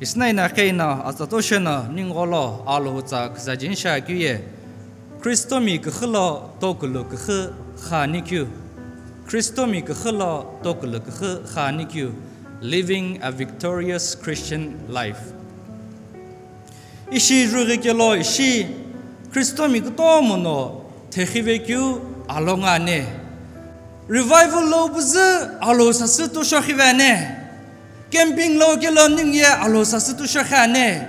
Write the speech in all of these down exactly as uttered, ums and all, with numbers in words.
Isnaina qeina atsatoshena ningu lo Alhou tsa kizajin shakyu ye. Kristomi küxü lo tokulu küxü xanikyu. Kristomi küxü lo tokulu küxü xanikyu. Living a victorious Christian life. Ishi rüghikelo ishi Kristomi kutomo no thexivekeu alonga ane. Revival lo buzü Alhou sasü tushokhive ane. Camping lo kelo ningu ye Alhou sasü tushokhe ane.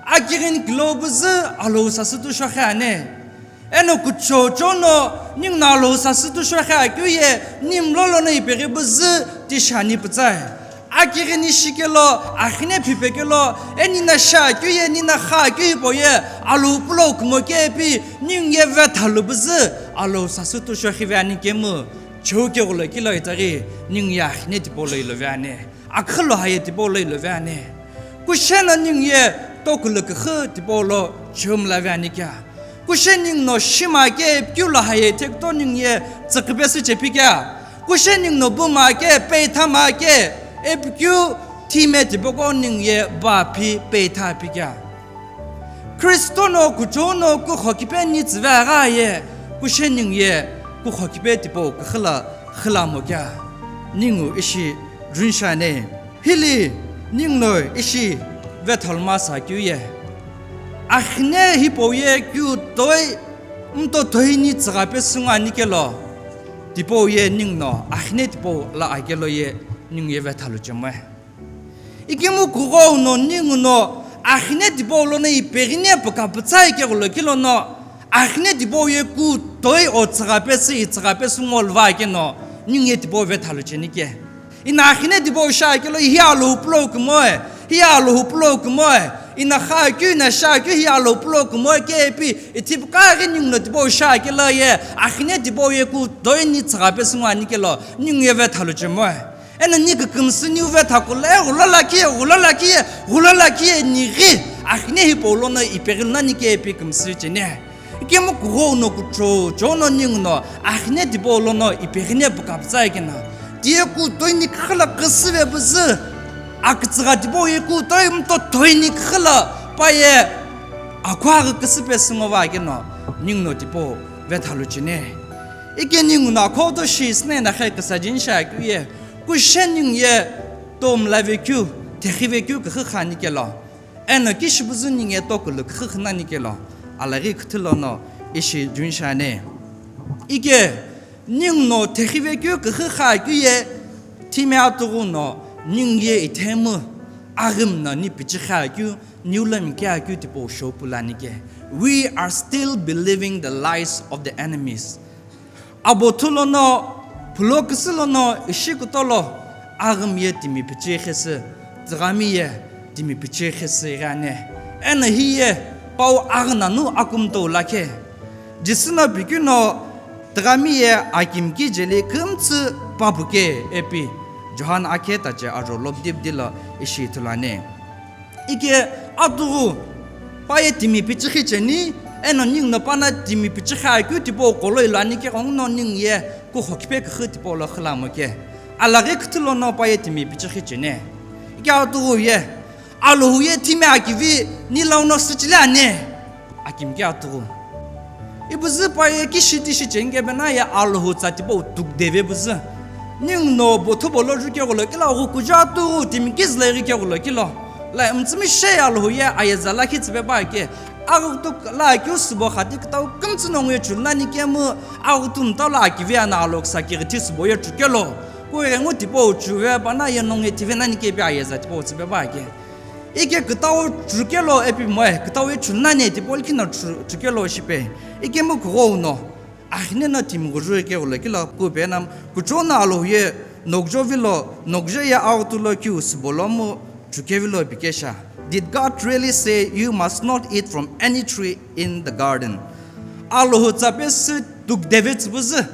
Akighini kilo buzü Alhou sasü tushokhe ane. Eno kuchocho no ningu no Alhou sasü tushokhe akeu ye nimlo lono ipeghi buzü tishani pütsae. Akighini shikelo, akhine phipekelo, enina shakeu ye nina xakeu hipau ye Alhou pulo kumo kepi ningu ye vethalu buzü Alhou sasü tushokhive ani kemu. Cheu keghulo kilo itaghi ningu ye akhine tipau lo ilove ane. Akhülo haye tipau lo ilove ane. Kusheno ningu ye tokulu küxü tipau lo cheu mlave ani kea. Kushe ningu no shima ke epikeu lo haye thekto ningu ye tsüqhipe sü chepi kea. Kushe ningu no buma ke peitha ma ke epikeu thime tipoko ningu ye ba phi peitha pi kea. Kristo no kuchou no kukhokipe ni tsüve agha ye kushe ningu ye kukhokipe tipau küxü la xüla mo kea. Ningu ishi junshane. Hili ningu no ishi vethaluma sa keu ye. Akhine hipau ye keu toi mto toi ni tsügha pe süngu ani kelo. Tipau ye ningu no akhine tipau la akelo ye ningu ye vethalu chemoe. Ikemu kughou no ningu no akhine tipau lono ipeghine püka pütsa ikeghulo kilo no akhine tipau ye ku toi o tsügha pe sü i tsügha pe sü ngolva keno ningu ye tipau vethalu cheni ke. Ina akhine tipau sha kelo hi Alhou pulo kumoe, hi Alhou pulo kumoe, ina xakeu ina shakeu hi Alhou pulo kumoe kepi, ithipka ghi ningu no tipau sha kelo ye, akhine tipau ye ku toi ni tsügha pe süngu ani kelo, ningu ye vethalu chemoe. Eno ni kükümsü niu vethakulo, e, ghulo lakhi, ghulo lakhi, ghulo lakhi, ni ghi, akhine hipau lono ipeghi nani kepi kümsü cheni. Ikemu kughou no kuchocho no ningu no akhine tipau lono ipeghine püka pütsa ikena. Tiye ku toi ni küxü la küsüve püzü. Akütsügha tipau ye ku toi mto toi ni küxü la paye akhuaghi küsüpe sü ngova keno ningu no tipau vethalu cheni. Ike ningu no akhoto shi isnaina khe küsajin shakeu ye. Kushe ningu ye tomlavekeu, thexivekeu küxü xani kelo. Eno kishi buzü ningu ye tokulu küxü xü nani kelo, alaghi küthü lono ishi junshane. Ike ningu no thexivekeu küxü xakeu ye, thime atughu no ningu ye ithemu aghim no ni pichi xakeu, niu lo mike akeu tipau shopu lani ke. We are still believing the lies of the enemies. Abothu lono, phulo küsü lono ishi kutolo, aghim ye timi pichi khesü, tsüghami ye timi pichi khesü ighane. Eno hi ye pau aghi nanu akumto lakhe. Jisü no pikeu no, tsüghami ye akimki jeli kümtsü pabuke epi, Johan akhe tache ajo lobdibdi lo ishi ithulane. Ike atughu paye timi pichighi cheni, eno ningu no pana timi pichighi akeu tipau kolo ilo ani ke ghenguno ningu ye kukhokipe küxü tipau lo xülamo ke. Alaghi küthü lono paye timi pichighi cheni. Ike atughu ye, Alhou ye thime akivi ni lono süchile ane. Akimki atughu. Ipuzü paye kishi tishi cheni kebe na ye Alhou tsa tipau tukdeve puzü. Ningu no bothu bolo ju keghulo kilo, ghukuju atughu timi kizüle ghi keghulo kilo. La mtsümi she Alhou ye ayeza lakhi tsüpe ba ke. Aghutu la keu sübo khati kütau kümtsü nongu ye chulunani kemu, aghutu mtau lo akivi ana Alhou kisa kighithi sübo ye chukelo. Kughengu tipau chuve pana ye nongu ye thive nani kepi ayeza tipau tsüpe ba ke. Ike kütau chukelo epi moe, kütau ye chulunani tipau likhi no chu-, chukelo shipe. Ikemu kughou no, akhine no timi ghuju keghulo kilo kupe na, kuchou no Alhou ye nokjo vilo, nokjo ye aghutu lo kiu sübo lo mu chuke vilo pikesha. Did God really say you must not eat from any tree in the garden? Alhou tsa pesü tukdeve tsüpüzü.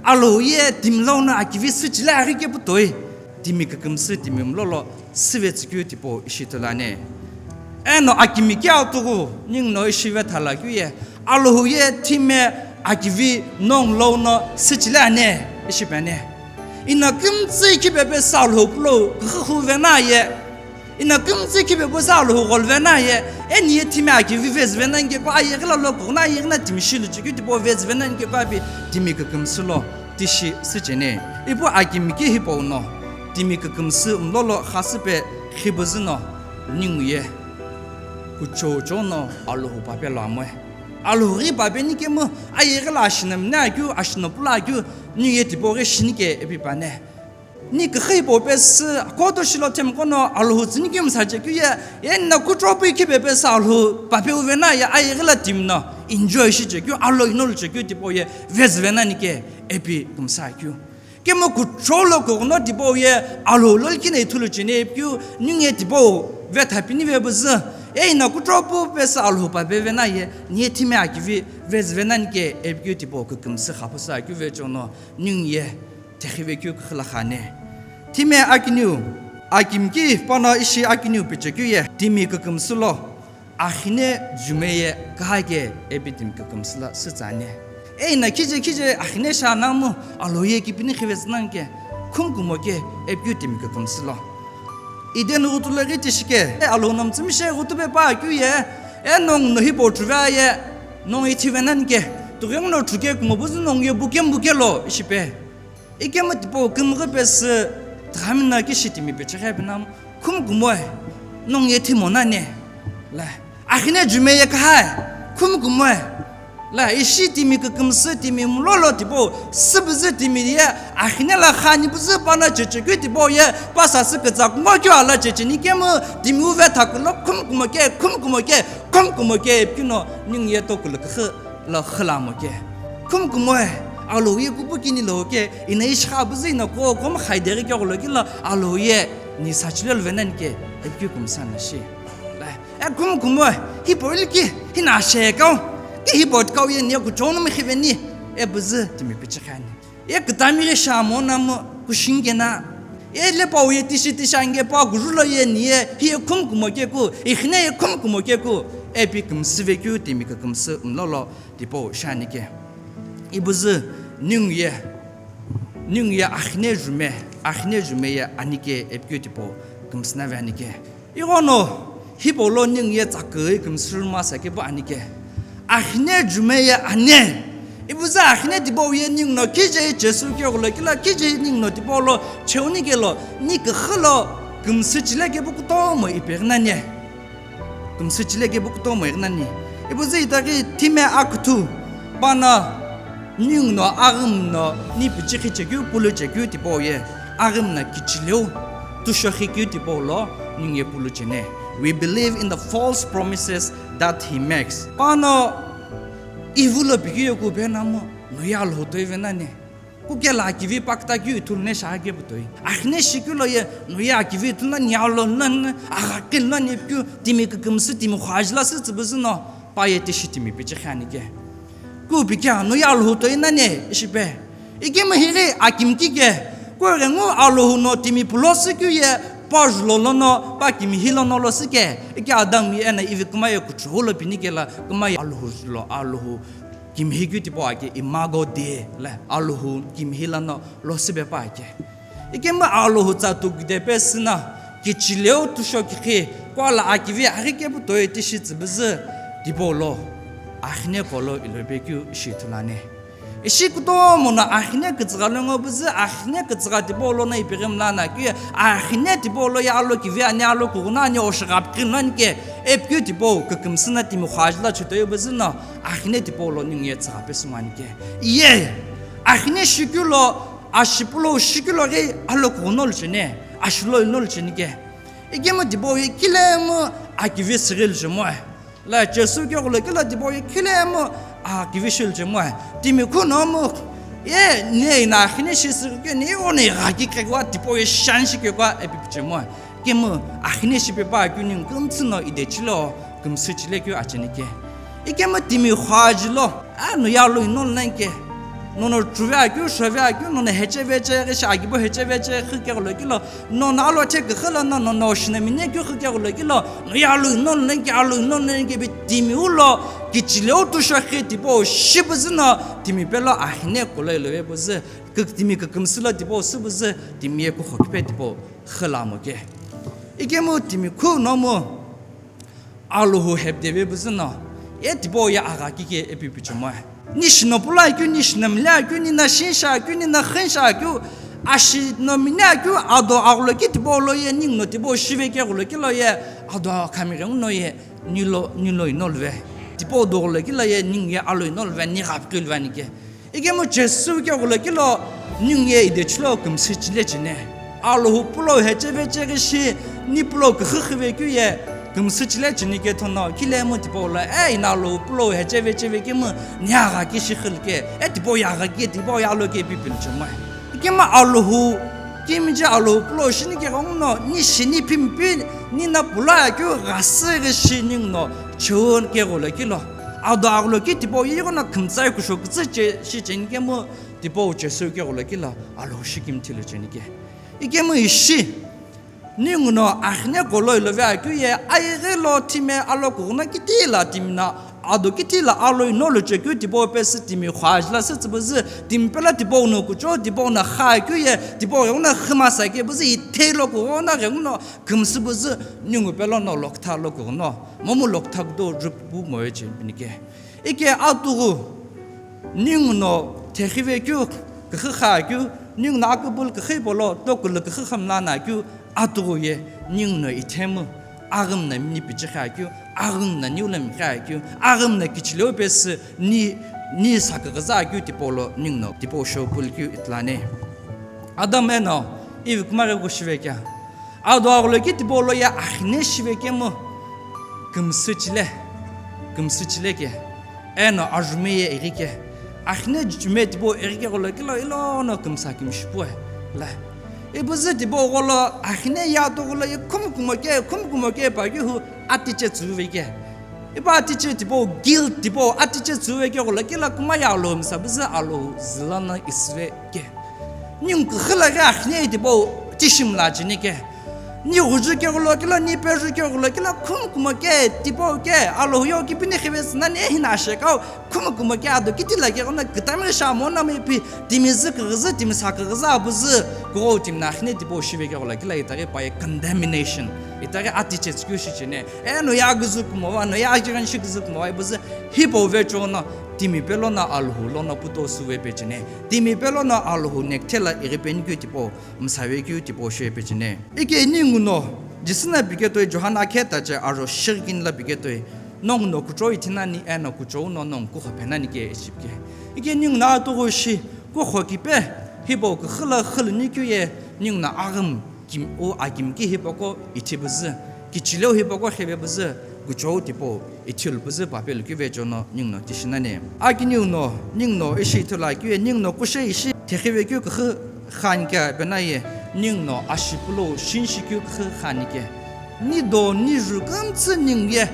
Alhou ye timi lono akivi süchile aghi keputoi. Timi kükümsü timi mlolo süve tsükeu tipau ishi tulane. Eno akimiki atughu ningu no ishi vethalakeu ye, Alhou ye thime akivi nongu lono süchile ane ishi pene. Ina kümtsü ikhi pepe sü Alhou pulo küxü xüve na ye. Ina kümtsü khipe pusa Alhou gholo vena ye, eni ye thimi akivi vezuve nani ke kua ayeghi la lo kughu na ayeghi na timi shilu chekeu tipau vezuve nani ke kua pi timi kükümsü lo tishi sücheni. Ipu akimiki hipau no timi kükümsü mlolo khasüpe khibuzü no ningu ye kuchou chou no Alhou pape lo amoe. Alhou ghi pape ni kemu ayeghi la ashina mini akeu, ashina pula akeu, ningu ye tipau ghi shini ke epi pane. Ni küxü hipau pesü, koto shilo themqo no Alhou tsüni kemu sa chekeu ye, eni na kutro pu ikhipe pesü Alhou pape uve na ye ayeghi la timi no enjoy shi chekeu, alo inolu chekeu tipau ye vezuve nani ke epi kümsa keu. Kemu kutro lo kughu no tipau ye Alhou lo likhi na ithulu cheni epi keu, ningu ye tipau vetha pini vebuzü, eni na kutro pu pesü Alhou pape ve na ye, ni ye thimi akivi vezuve nani ke epi keu tipau kükümsü khapusa keu ve chou no, ningu ye theghive keu küxü la khane. Thimi akiniu, akimiki pano ishi akiniu pichekeu ye, timi kükümsü lo, axine jume ye kaha ke epi timi kükümsü la sütsane. Eni na khije khije axine sha namu, Alhou ye kipini khivetsü nani ke, khum kumo ke epi keu timi kükümsü lo. Eden ghutu lo ghi tishi ke, e Alhou no mütsümishei ghutu pe pa keu ye, e nongu no hipau chuvea ye, nongu ye thive nani ke, tughengu no chuke kumo buzü nongu ye buke mbuke lo ishi pe. Ikemu tipau kümghi pesü tüghami no kishi timi pichighi pe namu, khum kumoe, nongu ye thimo nani, la, axine jume ye kahae, khum kumoe, la, ishi timi kükümsü timi mlolo tipau, sübüzü timi ye, axine la khani buzü pano chechekeu tipau ye, pa sasü kütsa kumo keu ala checheni kemu, timi uve thakulo khum kumo ke, khum kumo ke, khum kumo ke, ipikeu no, ningu ye tokulu küxü lo xü la mo ke. Khum kumoe, Alhou ye kupu kini lo ke, ina ishi kha buzü ina ko, ko mkhaideghi keghulo kilo, Alhou ye ni sachile luve nani ke, ipikeu kümsa na shi. La, e khum kumoe, hipau iliki, hina shekau, ke hipau tikau ye ni ye kuchou no mkhive ni, e buzü timi pichighi ani. Ye kütami ghi shamo namu kushini kena. Ye lepau ye tishi tishi ange pa guru lo ye ni ye, hi ye khum kumo ke ku, ikhine ye khum kumo ke ku, epi kümsüve keu timi kükümsü mlolo tipau shani ke. Ibuzü ningu ye, ningu ye axine jume, axine jume ye ani ke epi keu tipau kümsü nave ani ke. Ighono, hipau lo ningu ye tsaküi kümsü masa kepu ani ke. Axine jume ye ani. Ibuzü axine tipau ye ningu no khije ye Jesu keghulo kilo, khije ye ningu no tipau lo cheuni kelo, ni küxü lo kümsü chile kepu kutomo ipeghi nani. Kümsü chile kepu kutomo ighi nani. Ibuzü itaghi thimi akuthu pano ningu no aghümi no ni pichighi chekeu pulu chekeu tipau ye aghümi no kichileu tushokhi keu tipau lo ningu ye pulu cheni. We believe in the false promises that he makes. Pano ivu lo pikeu ye ku pe namu, no ye Alhou toive nani. Kuke la akivi pakta keu ithulu ne shaghi kepu toi. Axine shikeu lo ye, no ye akivi ithulu nani, alo nani, agha keu nani ipikeu timi kükümsü timi khuaji la sütsübüzü no, pa ye tishi timi pichighi ani ke. Ku pikea, no ye Alhou toi nani, ishi pe. Ikemu highi akimiki ke, kughengu Alhou no timi pulo sükeu ye, pa julo lono, pa kimihi lono lo süke, ike Adam ye eno Ivi küma ye kuchou lo pini kelo, küma ye Alhou julo, Alhou kimihi keu tipau ake, imago Dei, la, Alhou kimihi lono lo süpe pa ake. Ikemu Alhou tsa tukude pesü no, kichileu tushokhi, kuala akivi aghi kepu toi tishi tsübüzü tipau lo, axine kolo ilo pe keu ishi ithulu ani. Ishi kutomo no axine kütsügha lo ngo buzü, axine kütsügha tipau lono ipeghi mla na keu ye, axine tipau lo ye alo kivi ani, alo kughuno ani, oshigha pikhi nani ke, ipikeu tipau kükümsü no timi khuaji la chutoi buzü no, axine tipau lo ningu ye tsügha pesü ngo ani ke. Ye, axine shikeu lo, ashipu lo shikeu lo ghi alo kughuno lu cheni, ashilo ino lu cheni ke. Ikemu tipau ye kilemu akivi sighi lu chemoe. La Jesu keghulo kilo tipau ye kilemu akivi shilu chemoe. Timi khunomu ye ne ina axine shi sighi keni, ye ono ighaki kekua tipau ye shani shi kekua epi pi chemoe. Kemu axine shipe pa keu ningu kümtsü no ide chilo, kümsü chile keu acheni ke. Ikemu timi khuaji lo, a, no ye alo inolu nani ke. Nono chuve akeu, shove akeu, nono heche veche ghi shi akibo heche veche ghi keghulo kilo, nono alo che küxü lono, nono oshina mini keu ghi keghulo kilo, no ye alo inolu nani ke, alo inolu nani ke pi timi ulo, kichileu tushokhi tipau shibuzü no, timi pelo axine kolo ilo vebuzü, kük-, timi kükümsü lo tipau sübuzü, timi ye kukhokipe tipau. Xü la mo ke. Ikemu timi khu nomu Alhou hepdeve püzü no, ye tipau ye agha kike ipi pichimoe. Ni shino pulakeu, ni shino mlakeu, ni na shinshakeu, ni na khünshakeu, ashi no minakeu, ado aghulo ki tipau lo ye, ningu no tipau shive ke ghulo ki lo ye, ado khami ghengu no ye, nilo, nilo ino luve. Tipau do ghulo ki lo ye, ningu ye alo ino luve, ni ghapkhi luve ani ke. Ikemu Jisü ke ghulo ki lo, ningu ye idechilo kümsü chile chine. Alhou pulo hecheve cheghi shi, ni pulo küxü xüve keu ye, kümsü chile chini ke thono, kile mu tipau lo, e, ina Alhou pulo hecheve cheve kemu, ni agha ki shi xil ke, e, tipau ye agha ki, tipau ye alo ke ipi pilo chimoe. Ikemu Alhou, kimije Alhou pulo shini ke ghengu no, ni shini phimpi, ni na pulakeu ghasü ghi shi ningu no, cheu ke ghulo ki lo. Ado aghulo ki tipau ye ighono kümtsai kusho kütsü che shi cheni kemu tipau Jisü ke ghulo ki lo Alhou shi kimthi lo cheni ke. Ikemu ishi, ningu no akhine kolo ilove akeu ye, ayeghi lo thime alo kughuno kiti la timi na, ado kiti la alo ino lo chekeu tipau pesü timi khuaji la sü tsübüzü, timi pelo tipau no kucho, tipau no kha akeu ye, tipau ghengu no khümasa ke püzü, ithei lo kughono ghengu no kümsü püzü, ningu pelo no loktha lo kughono, momu loktha kudo rupu moe che pini ke. Ike atughu, ningu no thekhive keu, küxü kha keu, ningu no aküpülü küxü polo, tokulu küxü khamla na keu, atughu ye, ningu no ithemu, aghüm na mini pichi kha keu, aghüm na niu lemi kha keu, aghüm na kichileu pesü, ni, ni saküghüza keu tipau lo, ningu no tipau shou pulu keu itlane. Adam eno Eve kuma ghi kushive kea. Ado aghulo ki tipau lo ye akhine shive kemu kümsü chile, kümsü chile ke, eno ajume ye ighi ke, akhine jume tipau ighi ke ghulo ki lo ilono kümsa kümshipu la. Ipüzü tipau gholo akhine ye atughu lo ye khumukumo ke, khumukumo ke pa keu hu atiche tsuve ke. Ipa atiche tipau guilt tipau atiche tsuve ke ghulo ki lo kuma ye Alhou msa püzü Alhou zülono isüve ke. Ningu küxü lo ghi akhine tipau tishi mla cheni ke. Ni ghuju ke ghulo ki lo, ni peju ke ghulo ki lo, khumukumo ke, tipau ke, Alhou yo kipini khive sü nani hina shekau, khumukumo ke ado kiti la ke ghono kütami sha mono me pi, timi zü küghüzü, timi sa küghüzü, apüzü, kugho timi na akhine tipau shive ke ghulo ki lo itaghi pa ye condemnation, itaghi atiche tsükeu shi cheni. Eno ye aküzü kumo va, no ye akighen shi küzü kumo va, ipüzü hipau vecheono, timi pelo no Alhou lono puto suve pe cheni, timi pelo no Alhou nekthela ighi peni keu tipau, msave keu tipau shou pe cheni. Ike ningu no, Jisü no piketoi John akhe tache aro shirkin la piketoi, nongu no kuchou ithi nani eno kuchou no nongu kukho phe nani ke ishi pi ke. Ike ningu no atughu shi, kukho kipe, hipau küxü lo xülüni keu ye, ningu no aghüm kim-, u akimi ki hipaqo ithi püzü, kichileu hipaqo xeve püzü, kuchou tipau ithi lu püzü pa pelo keu vecheono ningu no tishi nani. Akiniu no, ningu no ishi ithulu akeu ye, ningu no kushe ishi thekhive keu küxü khani ke pena ye, ningu no ashi pulou shinshi keu küxü khani ke. Ni do ni ju kümtsü ningu ye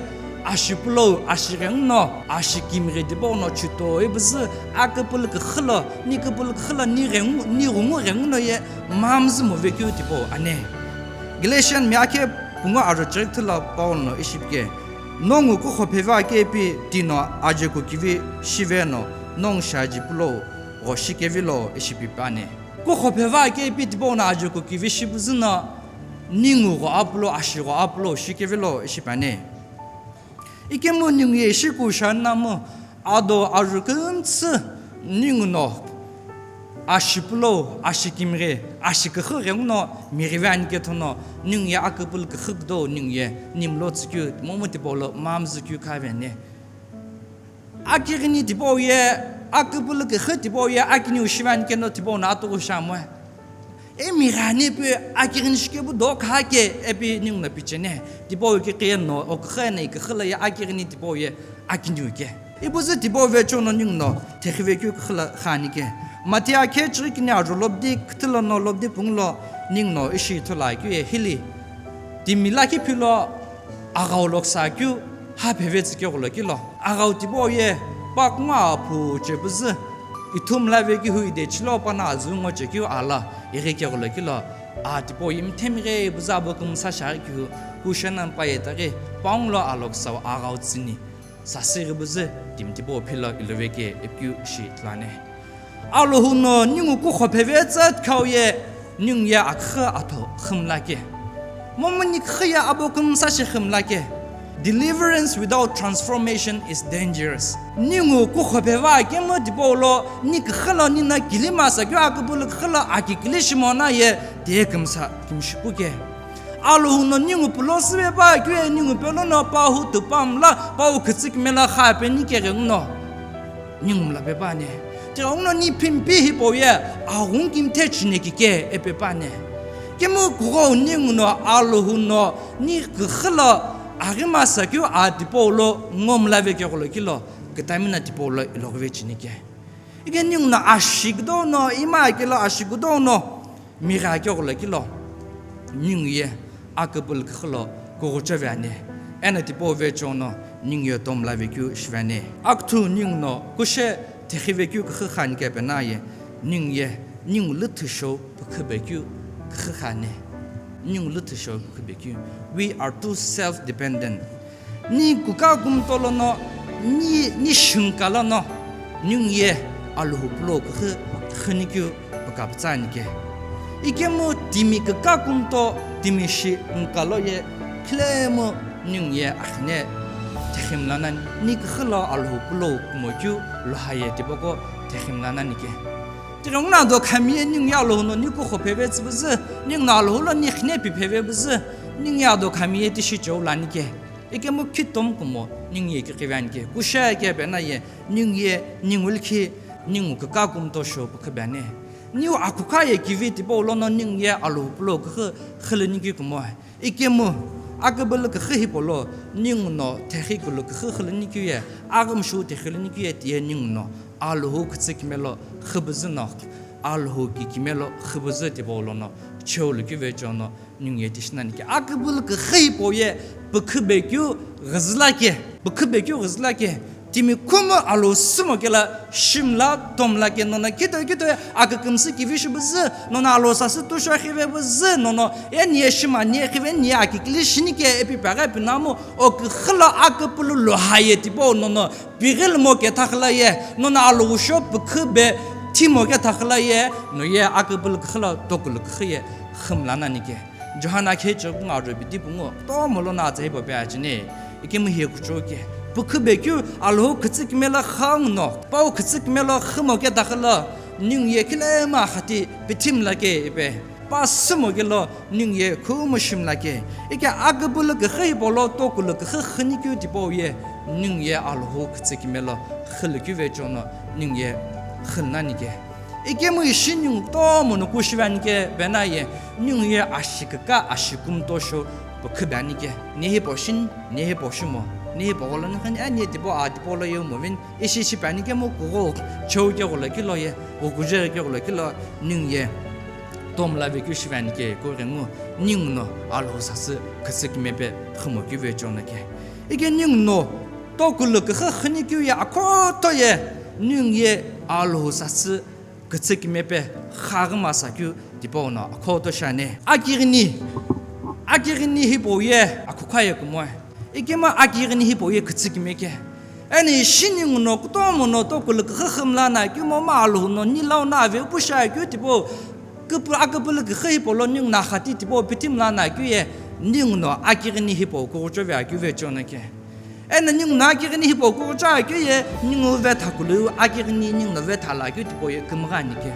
ashi pulou, ashi ghengu no, ashi kimighi tipau no chütoi püzü, aküpülü küxü lo, ni küpülü küxü lo, ni ghengu, ni ghungu ghengu no ye, mamzü move keu tipau ani. Galatian mi akhe pungu aro chirikithu lo Paul no ishi pi ke, nongu kukho pheve akepi tino aje kukivi shive no, nongu shi aji pulou gho shikevi lo ishi pi ani. Kukho pheve akepi tipau no aje kukivi shi püzü no, ningu gho apulou, ashi gho apulou shikevi lo ishi pi ani. Ikemu ningu ye ishi kusho namu, ado aju kümtsü ningu no ashi pulou, ashi kimighi, ashi küxü ghengu no mighive ani ke thono, ningu ye aküpülü küxü kudo, ningu ye nimlo tsükeu, momu tipau lo mamzü keu khave ani. Akighini tipau ye, aküpülü küxü tipau ye, akiniu shive ani keno tipau no atughu shi amoe. Emi ghani pi akighini shikepu do kha ke ipi ningu no pi cheni. Tipau ye kikhe no, o kikhe no, ikikhe lo ye akighini tipau ye akiniu ke. Ipuzü tipau vecheono ningu no thekhive keu kikhe lo khani ke. Mathiu akhe chirikini aro lobdi küthü lono lobdi pungu lo ningu no ishi ithulu akeu ye hili. Timi lakhi philo aghau loksa keu ha pheve tsü keghulo kilo. Aghau tipau ye pa kungu aphu chepuzü. Ithumla vekeu hu idechilo pana azü ngo chekeu ala ighi keghulo kilo. A tipau ye mthemi ghi puzü abo kümsa shaghi keu hu kushena mpa ye taghi pangu lo aloksau aghau tsüni. Sasü ghi puzü timi tipau philo ilove ke ipikeu shi ithulu ani. Alhou no ningu kukho pheve tsü khau ye ningu ye aküxü atho xümla ke. Momu ni küxü ye abo kümsa shi xü mlake. Deliverance without transformation is dangerous. Ningu kuxo pheva kemu tipau lo ni küxü lo ni na kilima sa keu aküpülü küxü lo aki kili shimona ye te kümsa kimshipu ke. Alhou no ningu pulo süve pa keu ye ningu pelo no pa hu tüpa mla pa u kütsü kimela kha pe ni keghengu no. Ningu mla pe pa ne. Tighengu no ni phimpi hipau ye aghungu kimthe chine kike e pe pa ne. Kemu kuxou ningu no Alhou no ni küxü lo aghima sa keu a tipau lo ngo mla ve kegho lo kilo kütami na tipau lo iloghi ve chine ke. Ike ningu no ashi kudo no ima kelo ashi kudo no. Migha keghulo kilo, ningu ye aküpülü küxü lo kughucho ve ani, eno tipau vecheo no ningu ye tomla vekeu shive ani. Akuthu ningu no kushe thexi vekeu küxü khani kepe na ye, ningu ye ningu lüthü shou pükübekeu küxü khani. Ningu lüthü shou pükübekeu. We are too self-dependent. Ni kuka kumto lono, ni, ni shingka lono, ningu ye Alhou pulo küxü xünikeu pükapütsa ani ke. Ikemu timi kuka kumto, timi shingka lo ye, khilemu ningu ye axine theximla nani, ni küxü lo Alhou pulo kumokeu loha ye tipaqo theximla nani ke. Tighengu no ado khami ye ningu ye Alhou no ni kuxo pheve tsü püzü, ningu no Alhou lo ni xine pi pheve püzü, ningu ye ado khami ye tishi cheu lani ke. Ikemu khitomu kumo ningu ye kiqi ve ani ke. Kushe kepe na ye ningu ye ningu likhi ningu kuka kumto shou pükübe ani. Niu akukha ye kivi tipau lono ningu ye Alhou pulo küxü xülünikeu kumo. Ikemu, aküpülü küxü hipau lo, ningu no thexi kulu küxü xülünikeu ye, aghümshu thexi lünikeu ye tiye ningu no, Alhou kütsü kimelo xüpüzü no, Alhou ki kimelo xüpüzü tipau lono, cheu lükeu vecheo no, ningu ye tishi nani ke. Aküpülü küxü hipau ye, pükübekeu ghüzü la ke, pükübekeu ghüzü la ke. Timi khumu Alhou sümo kela shimla tomla ke nono kito kito akükümsü kivi shi püzü nono Alhou sasü tusho khive püzü nono eni ye shima ni ye khive ni ye akikili shini ke epi paghi pi namu o küxü lo aküpülü loha ye tipau nono pighi lümo ke thaxü la ye nono Alhou sho pükübe thimo ke thaxü la ye no ye aküpülü küxü lo tokulu küxü ye xümla nani ke. Johana kheche kungu aro piti pungu kutomo lono atsa hipau pe achine. Ikemu hiye kuchou ke. Pükübekeu Alhou kütsü kimelo xangu no. Pau kütsü kimelo xümo ke thaxü lo. Ningu ye khilemu axati pithimla ke ipe. Pa sümo kelo ningu ye khumu shimla ke. Ike aküpülü küxü hipau lo tokulu küxü xünikeu tipau ye. Ningu ye Alhou kütsü kimelo xülükeu vecheo no ningu ye xülü nani ke. Ikemu ishi ningu kutomo no kushive ani kepe na ye, ningu ye ashi kuka ashi kumto shou pükübe ani ke. Ni hipau shini, ni hipau shimo, ni hipau gholo ni khani, ani tipau a tipau lo ye umoveni, ishi shipe ani kemu kughou cheu keghulo kilo ye, ghukujeghi keghulo kilo, ningu ye tomla vekeu shive ani ke, kughengu ningu no Alhou sasü kütsü kimepe xümokeu vecheo no ke. Ike ningu no tokulu küxü xünikeu ye akhoto ye, ningu ye Alhou sasü kütsü kimepe xaghüma sa keu tipau no akhoto shi ani. Akighini, akighini hipau ye akukha ye kumoe. Ikemu akighini hipau ye kütsü kime ke. Eno ishi ningu no kutomo no tokulu küxü xümla na keu momu Alhou no ni lau no ave pu shi akeu tipau küpü, aküpülü küxü hipau lo ningu no axati tipau pithimla na keu ye ningu no akighini hipau kughucho ve akeu vecheo no ke. Eno ningu no akighini hipau kughucho akeu ye, ningu vetha kulu akighini ningu no vetha la akeu tipau ye kümgha ani ke.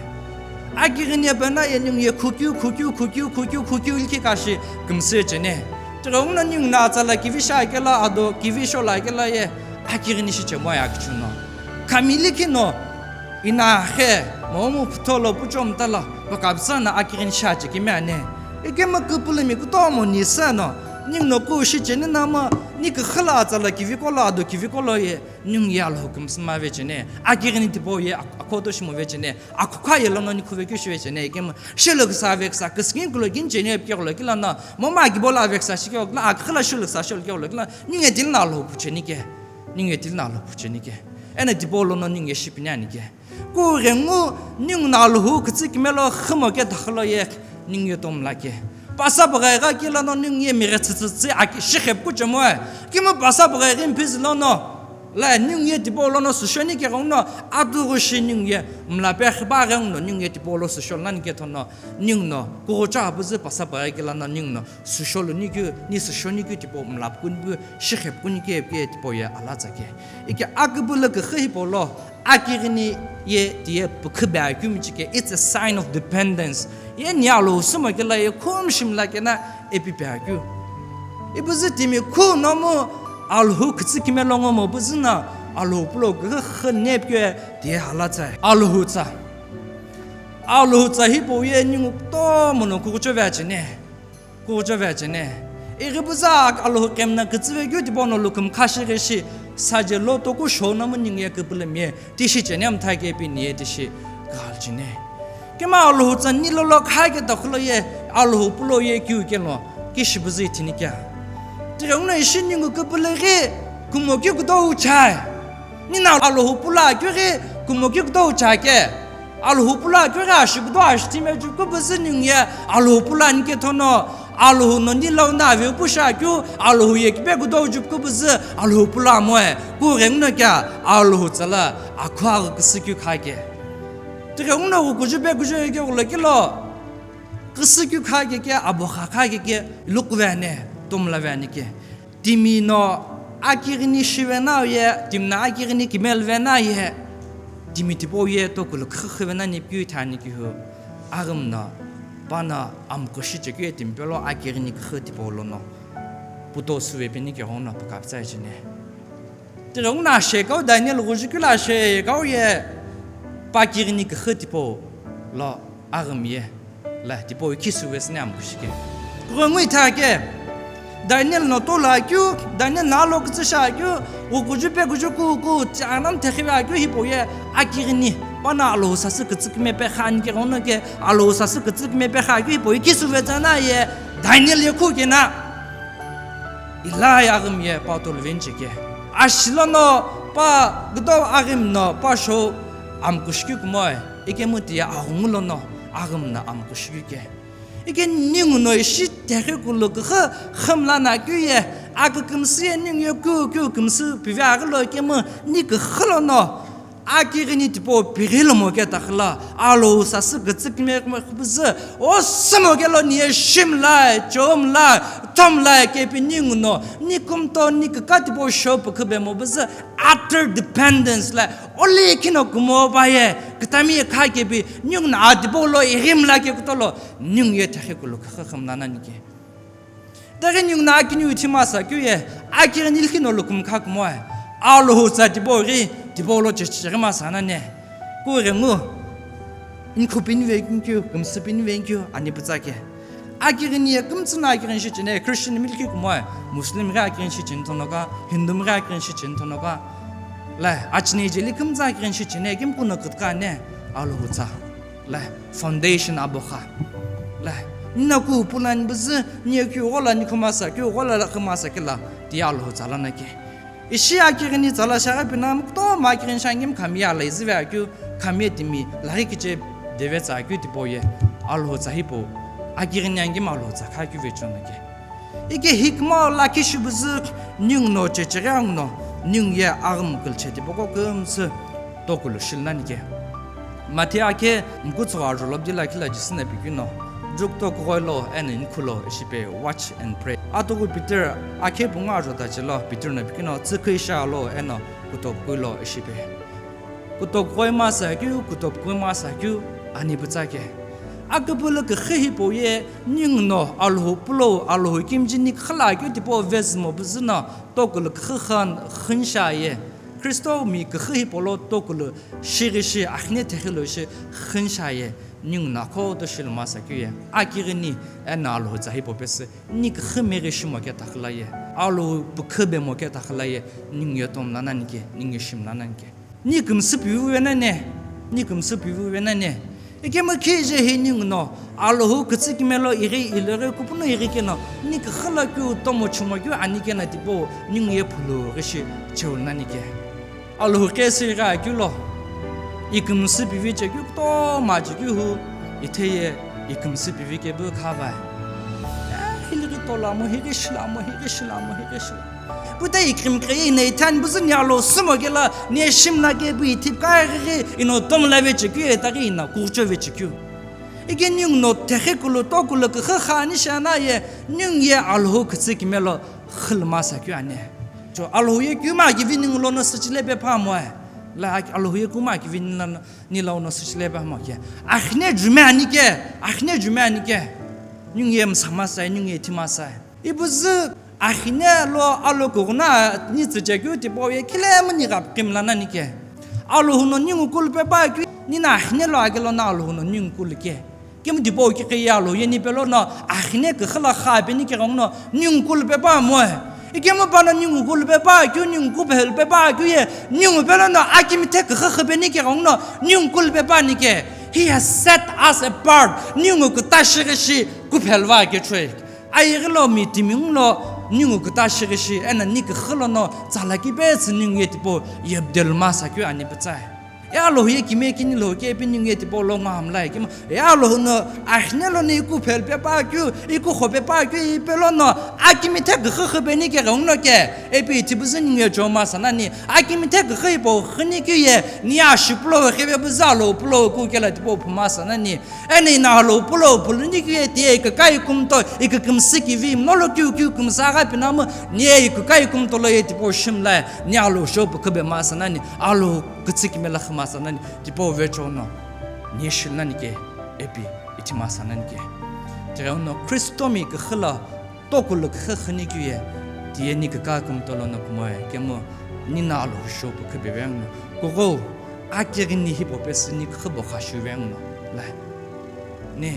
Akighini ipe na ye ningu ye khukeu, khukeu, khukeu, khukeu, khukeu likhi kashi kümsü chene. Tighengu no ningu no atsa la kivi shi akelo, ado kivi sho la akelo ye, akighini shi chemo ye akichu no. Khami likhi no, ina xe, momu phutholo puchomtalo, pakapsa no akighini shi ache kime ani. Ikemu küpülümi kutomo ni seno, ningu no ku shi cheni namo, ni küxü lo atsa lo kivi kolo ado kivi kolo ye, ningu ye Alhou kümsü mave cheni, akighini tipau ye ak-, akhoto shimo ve cheni, akukha ye lono ni khuve keu shive cheni, ikemu, shilo küsa ve küsa, küsükin kulo kin cheni, epikeghulo kilo no, momu akibo lo ave küsa shikeghulo kilo, aküxü lo shilo küsa shilo keghulo kilo, ningu ye tili no Alhou phu cheni ke, ningu ye tili no Alhou phu cheni ke, eno tipau lono ningu ye shipini ani ke. Kughengu ningu no Alhou kütsü kimelo xümo ke thaxü lo ye ningu ye tomla ke. Pasa püghai gha kilo no ningu ye mighe tsütsütsü aki shixepu kuchemoe. Kemu pasa püghai ghi mphizi lono La ningu ye tipau lono süshoni ke ghenguno, atughu shi ningu ye mla pe khipa ghenguno ningu ye tipau lo süshoni nani ke thono, ninguno kughucho apuzu pasa paghi ke lono ninguno süsholu nikeu, ni süshoni keu tipau mla pukuni pu, shikhe pukuni ke, ke tipau ye alatsa ke. Ike aküpülü küxü hipau lo, akighini ye tiye pükhü be akeu michike, it's a sign of dependence. Ye ni Alhou sümo kela ye khumi shimla kena epi pe akeu. Ipüzü timi khu nomu Alhou kütsü kime lo ngomo püzü na Alhou pulo küxü nepikeu ye tiye halatsai. Alhou tsa. Alhou tsa hipau ye ningu kutomo no kughucho ve achene. Kughucho ve achene. Ighi püzü Alhou kemna kütsüve keu tipau no lukümkha shighi shi saje lo toku shou nomu ningu ye küpülümi ye tishi chene mtha ke pi ni ye tishi ghalchene. Kema Alhou tsa ni lolo kha ke takhulo ye Alhou pulo ye keu keno kishi püzü ithini kea. Tighenguno ishi ningu küpülüghi kumo keu kutou chai. Nina Alhou pulo akeu ghi kumo keu kutou chai ke. Alhou pulo akeu ghi ashiku do ashitime ju küpüzü ningu ye Alhou pulo ani ke thono, Alhou no ni lo na ave pushi akeu, Alhou ye kipe kudo ju küpüzü Alhou pulo amoe, kughenguno kea Alhou tsa la akhu aghi küsü keu kha ke. Tighenguno ghukuju pe kuju ye ke ghulo kilo, küsü keu kha ke ke, abokha kha ke ke, lukuve ane, tomla ve ani ke. Timi no akighini shive nau ye, timi no akighini kimel ve nau ye, timi tipau ye tokulu küxü ve nani keu ithani keu hu, aghim no, pano amkushi chekeu ye timi pelo akighini küxü tipau lono, puto süve peni ke ghenguno pükapütsa chene. Tighenguno ashekau Daniel ghuju keu lo ashekau ye, pa akighini küxü tipau lo aghim ye. La, tipau ikhi süve süni amkushi ke. Kughengu itha ke. Daniel no tolo akeu, Daniel no alo kütsü shi akeu, ghukuju pe kuju ku, ku, ti anam thekhive akeu hipau ye, akighini, pano Alhou sasü kütsü kime pe kha ani ke ghenguno ke, Alhou sasü kütsü kime pe kha akeu hipau ikhi süve tsana ye, Daniel ye khu kena. Ilai aghim ye pa tolo veni cheke. Ashi lono pa kudo aghim no pa shou amkushi keu kumoe, ikemu tiye aghungu lono aghim no amkushi keu ke. Ike ningu no ishi thekhi kulu küxü xümla na keu ye, akükümsü ye ningu ye keu keu kümsü pive aghilo ikemu ni küxü lono, akighini tipau pighi lomo ke takhila, Alhou sasü kütsü kime kime khupüzü, o sümo ke lo ni ye shimlai, chomlai, tomlai ke pi ningu no, ni kumto, ni küka tipau shou pükhü be mo püzü, utter dependence la, oli khino kumo ba ye, kütami ye kha ke pi, ningu no a tipau lo ighimla ke kuto lo, ningu ye thekhi kulu küxü xümla nani ke. Tighenguno akiniu ithi masa keu ye, akighini likhi no lukümkha kumoe, Alhou tsa tipau ghi, tipau lo checheghi masa nani. Kughengu, inkhu pini ve keu, kümsü pini ve keu, ani pütsa ke. Akighini ye kümtsü no akighini shi chene, Christian mi likhi kumoe, Muslim ghi akighini shi chene thono ka, Hindu mi ghi akighini shi chene thono ka. La, achine jeli kümtsü akighini shi chene, kimkuno kütka ne, Alhou tsa. La, foundation abokha. La, nina ku pulani püzü, ni keu ghola ni khumasa, keu ghola la khumasa kela, tiye Alhou tsa la na ke. Ishi akighini tsa la shaghi pina, mukto ma akighini shangim khami ala izive akeu, khami timi, laghi kiche deve tsa akeu tipau ye, Alhou tsa hipau, akighini angim Alhou tsa kha keu ve chona ke. Ike hikma lakhi shi püzü ningu no checheghi angu no, ningu ye aghim külche tipau ko kümsü tokulu shilnani ke. Matthew akhe mkutsughü ajo lo pidi lakhi la Jisü no pikeu no, ju kutokughoi lo eno inikhu lo ishi pe, watch and pray. Atughu Peter akhe pungu ajo tache lo Peter no pikeu no, tsükhi sha lo eno kutopukui lo ishi pe. Kutopukoi masa keu, kutopukoi masa keu, ani pütsa ke. Aküpülü küxü hipau ye, ningu no Alhou pulo, Alhou ikemu jini küxü la keu tipau vezümo püzü no, tokulu küxü khan, khan sha ye. Kristo mi küxü hipau lo tokulu shighi shi, akhine thekhi lo shi, khan sha ye. Ningu no akhoto shilu masa keu ye. Akighini, eno Alhou tsa hipau pesü, ni küxü meghi shimo ke takhila ye. Alhou pükhü bemo ke takhila ye, ningu ye tomla nani ke, ningu ye shimla nani ke. Ni kümsü pivu ve nani, ni kümsü pivu ve nani. Ikemu kije hi ningu no, Alhou kütsü kime lo ighi iloghi kupunu ighi keno, ni küxü lo keu tomo chumo keu ani keno tipau, ningu ye phulu ghi shi cheu nani ke. Alhou kese ighi akeu lo, ikümsü pivi chekeu kutomo chekeu hu, ithe ye ikümsü pivi kepu kha vai. Eh, hili ghi Tolamo highi shilamo, highi shilamo, highi shilamo. Puta ikrim khe ina ithani buzu ni alo sumo kela, ni shimla ke bu ithip ka ghi ino tomla ve chekyu e ta ghi ina kucho ve chekyu. Ike ningu no thekhe kulu to kulu khe kha ni shana ye, ningu ye Alhou kitsü kimelo khilma sa kyu ane. Cho Alhou ye kyu ma kivi ningu lo no sichile pe pha mo e. La Alhou ye kyu ma kivi ningu lo no ni lau no süchile ba mo ke. Akhne jume ani ke, akhne jume ani ke. Ningu ye msama sai, ningu ye tima sai. Ibuzu akhne lo alo kuguna ni tsüchekyu tipau ye kile muni gap kimla nani ke. Alhou no ningu kulpe ba kyu, ni na akhne lo agelo na Alhou no ningu kul ke. Kemu tipau ki qhiya lo yeni pelo no, akhne kikhala kha beni ke gong no, ningu kulpe ba mo e. Ikemu pano ningu kulpe ba kyu, ningu kuphel pe ba kyu ye, ningu pelo no, akimi the kikha kha beni ke gong no, ningu kulpe ba ni ke. He has set us apart. Ningu kuta shighi shi kuphel va ke chwe. Ayi ghi lo mi timi lo, ningu kuta shighi shi, ena ni kikha lo no, tsala ki pe tsü ningu ye tipau, yebdel ma sa kyu ani pe tsai. E Alhou ye kime kini lo ke pe ningu ye tipau lo ngo hamlai kimo. E Alhou no akhne lo ni iku phel pe pa kyu, iku kho pe pa kyu, ipe lo no akimi the kikha kha beni ke gong no ke. E pe itibuzu ningu ye choma sanani, akimi the kikha ipo khini kyu ye, ni ashipulo khebe buza lo pulo ku kela tipau phuma sanani. Ena ina lo pulo puluni kyu ye tie ikakai kumto, ikakimsi kivi, molo kyu kyu kumsa ga pinamu, ni ikakai kumto lo ye tipau shimlai, ni Alhou shopu khabe ma sanani, Alhou kitsü kimela khima sanani, tipau vecho no, ni shilnani ke, epi, itima sanani ke. Tighe no Kristo mi kikhala, tokulu kikha khini kyu ye, tie ni kaka kumto lo no kumoe, kemo, ni na Alhou shopu khabe veng no, kugo, akighi ni hipo pe sini kikha bo khashu veng no, la. Ne,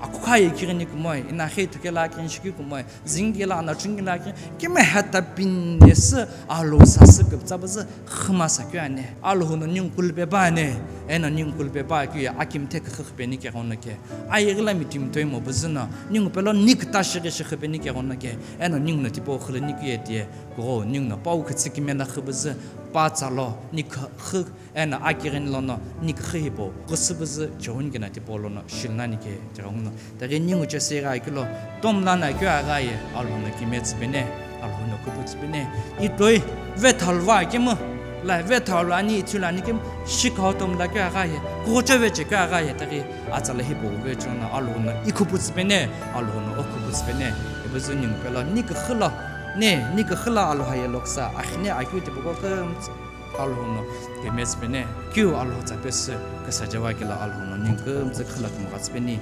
akukha ye kighi ni kumoe, ina khe thukela kighi shiki kumoe, zingila na chungila kighi, kime hata pin ne sü, Alhou sa sü kiptsa buzu, Khima sa kyu ane, Alhou no ningu kulpe ba ane, eno ningu kulpe ba kyu ye akimi the kikha kha beni ke gong no ke. Ayi ghi la mi timi toi mo buzu no, ningu pelo ni kuta shighi shi kha beni ke gong no ke, eno ningu no tipau khiluni kyu ye tie, kugo ningu no pau kitsü kimela kha buzu, pa tsalo, ni kha, kha, eno akighi ni lo no, ni kha hipo, kusu buzu, chawun ke na tipau lo no, shilnani ke, tie gong no. Taghi ningu cheseghi kilo, tomla na kyu agha ye, Alhou no kime tsüpene, Alhou no kupu tsüpene, itoi, vethalva kemu, la vethalva ani ithulu ani kemu, shikha tomla kyu agha ye, kucho veche kyu agha ye, taghi atsala hipo vecho no, Alhou no ikupu tsüpene, Alhou no okupu tsüpene, ibuzu ningu pelo, ni kikhala, ne, ni kikhala Alhou ye loksa, akhne akyu tipau ko kemtsa. Alhou no kime tsüpene, kyu Alhou tsa pesü, kasa jawa kila Alhou no ningu kümtsü khala kümgha tsüpeni,